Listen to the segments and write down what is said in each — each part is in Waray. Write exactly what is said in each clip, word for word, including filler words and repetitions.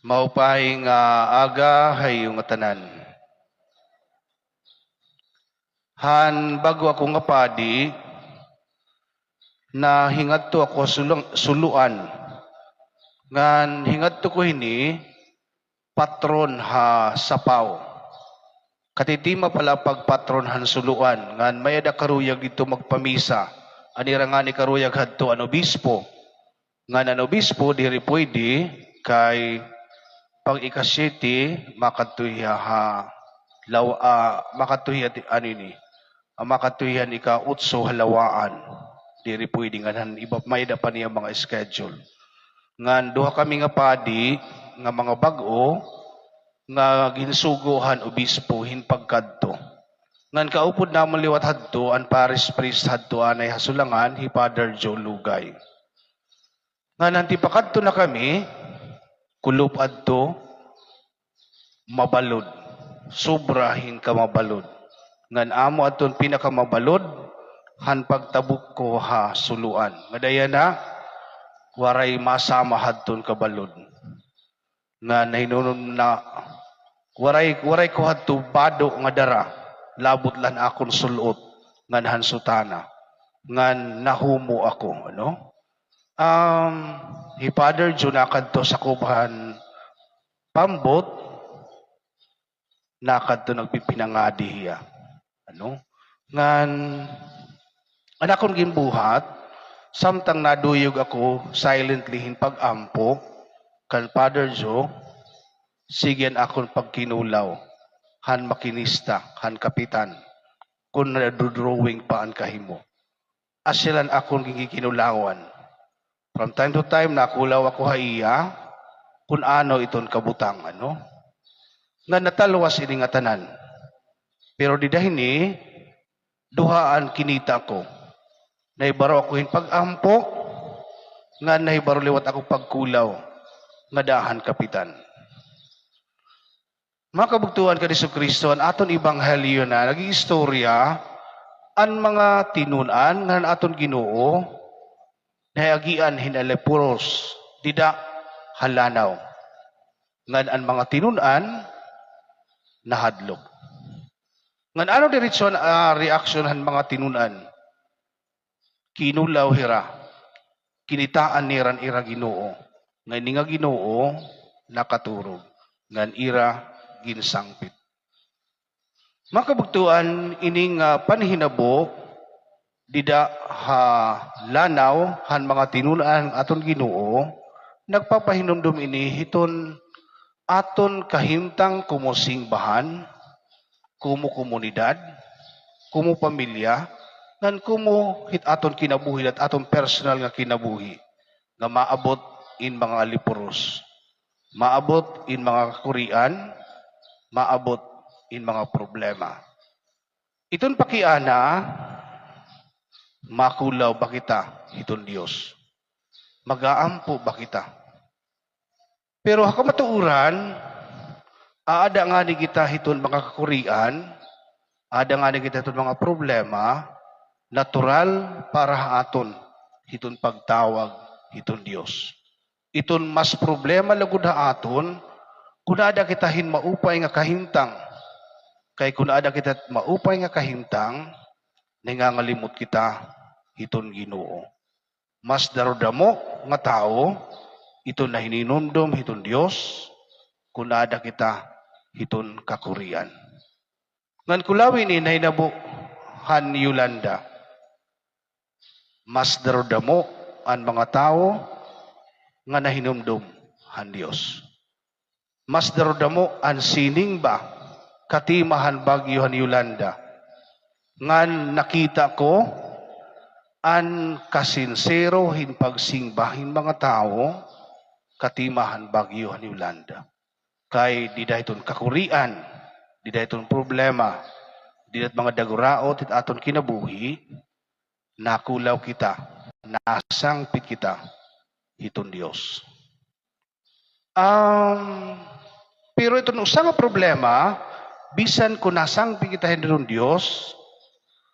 Maupay nga aga ha iyo ngatanan. Han bag-o ako nga padi, nahingadto ako ha Sulu-, Suluan. Ngan hingadto ko hini, patron ha Sapaw. Katitima pa la pagpatron han Suluan, ngan may-ada karuyag didto magpamisa. An ira ngani karuyag hadto an obispo. Ngan an obispo diri pwede kay pag ika-siyete makadto hiya ha Law-, ah, makadto hiya ti-, ano ini, ah, makadto hiya han ika-otso ha Lawaan. Diri pwede ngan han iba, may-ada pa niya mga schedule. Ngan duha kami nga padi nga mga bag-o nga ginsugo han obispo hin pagkadto. Ngan kaupod namon liwat hadto an parish priest hadto anay ha Sulangan, hi Father Joe Lugay. Ngan han tipakadto na kami, kulop adto, mabalod. Sobra hin kamabalod. Ngan amo adton pinakamabalod han pagtabok ko ha Suluan. Ngada yana, waray masama hadton kabalod. Ngan nahinunod na, waray, waray ko hadto bado nga dara, labot la han akon sul-ot ngan han sutana. Ngan nahumo ako, ano? Um, hi Father Joe nakadto sakob han pambot, nakadto nagpipinangadi hiya. Ano? Ngan, an akon ginbuhat, samtang naduyog ako silently hin pag-ampo kan Father Joe, sige an akon pagkinulaw han makinista, han kapitan, kon nadodrawing pa an kahimo. Asya la an akon ginkikinulawan. From time to time, nakulaw ako ha iya, kun ano iton kabutang, ano? Ngan natalwas ini ngatanan. Pero dida hini, duha an kinita ko. Nahibaro ako hin pag-ampo, ngan nahibaro liwat ako pagkulaw, ngada han kapitan. Mga kabugtoan kan Jesucristo, an aton ebanghelyo na nag-iistorya an mga tinun-an nga an aton Ginoo nahiagian hin leproso dida ha lanaw. Ngan an mga tinun-an nahadlok. Ngan ano diretso an, ah, reaksyon han mga tinun-an? Kinulaw hira, kinitaan nira an ira Ginoo, ngan ini nga Ginoo nakaturog, ngan ira ginsangpit. Mga kabugtoan, ini nga panhinabo dida ha lanaw han mga tinun-an han aton Ginoo, nagpapahinumdom ini hiton aton kahimtang komo singbahan, komo komunidad, komo pamilya, ngan komo hit aton kinabuhi, hit aton personal nga kinabuhi, nga maabot in mga leproso, maabot in mga kakurian, maabot in mga problema. Iton pakiana, makulaw ba kita hiton Dios? Mag-aampo ba kita? Pero ha kamatuoran, aada ngani kita hiton mga kakurian, aada ngani kita hiton mga problema, natural para ha aton hiton pagtawag hiton Dios. Iton mas problema lugod ha aton, kun aada kita hin maupay nga kahimtang. Kay kun aada kita maupay nga kahimtang, nangangalimot kita hiton Ginoo. Mas darudamo nga tawo iton nahihinumdom hiton Dios, kun aada kita hiton kakurian. Ngan kulawi ini nahinabo han Yolanda. Mas darudamo an mga tawo nga nahinumdom han Dios. Mas darudamo an siningba katima han bagyo han Yolanda. Ngan nakita ko an kasinsero hin pagsingba hin mga tawo katima han bagyo han Yolanda. Kay dida hiton kakurian, dida hiton problema, dida hit mga daguraot hit aton kinabuhi, nakulaw kita, nasangpit kita hiton Dios. Um, pero iton usa nga problema, bisan kon nasangpit kita hiton Dios,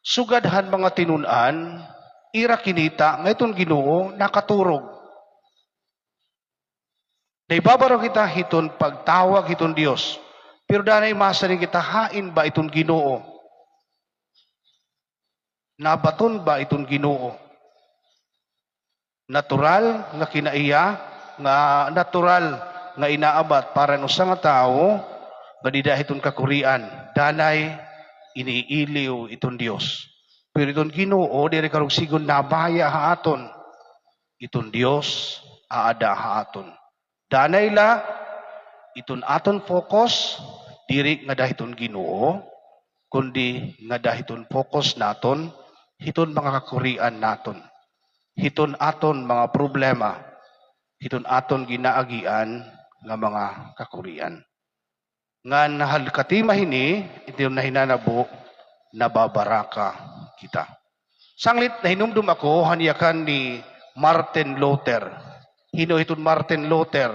sugad han mga tinun-an, ira kinita nga iton Ginoo nakaturog. Nahibabarako kita hiton pagtawag hiton Dios. Pero danay masiring kita, hain ba iton Ginoo? Nabaton ba iton Ginoo? Natural nga kinaiya, nga natural nga inaabat para han usa nga tawo nga dida hiton kakurian, danay iniiliw iton Dios. Pero iton Ginoo, diri karuyag sidngon nabaya ha aton. Iton Dios, aada ha aton. Danay la, iton aton focus, diri ngada hiton Ginoo, kundi ngada hiton focus naton, hiton mga kakurian naton, hiton aton mga problema, hiton aton ginaagian nga mga kakurian. Ngan hal katima hini, iton nahinanabo, nababaraka kita. Sanglit nahinumdom ako han yakan ni Martin Luther. Hin-o hiton Martin Luther?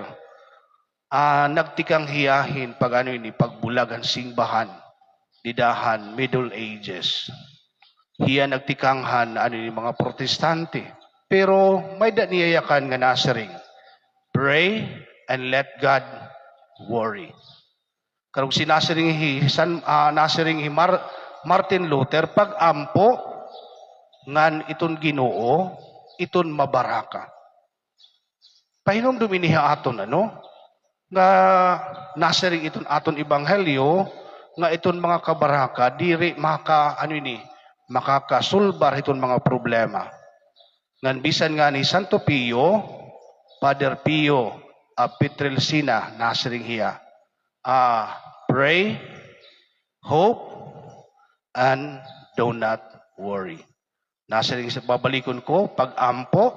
Ah, nagtikang hiya hin pag-ano ini, pagbulag han simbahan dida han Middle Ages. Hiya nagtikang han ano ini, mga Protestante. Pero may-ada niya yakan nga nasiring, "Pray and let God worry." Karuyag sinasiring hi San, ah, nasiring hi Mar-, Martin Luther, pag-ampo ngan iton Ginoo, iton mabaraka. Pahinumdom ini ha aton, ano? Nga nasiring iton aton ebanghelyo, nga iton mga kabaraka, diri maka-, ano ini, makakasulbar hiton mga problema. Ngan bisan ngani Santo Pio, Father Pio of Pietrelcina, nasiring hiya, ah, pray, hope, and do not worry. Nasiring sa, babalikon ko, pag-ampo,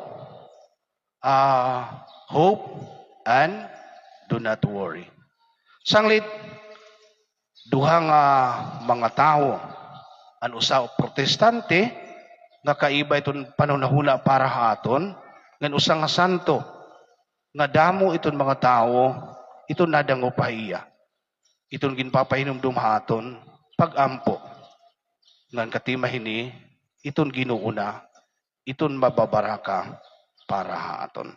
ah, hope, and do not worry. Sanglit, duha nga mga tawo, an usa Protestante, nga kaiba iton panhunahuna para ha aton, ngan usa nga santo, nga damo iton mga tawo, iton nadangop ha iya. Iton ginpapahinumdom ha aton, pag-ampo. Ngan katima hini, iton Ginoo na, iton mababaraka para ha aton.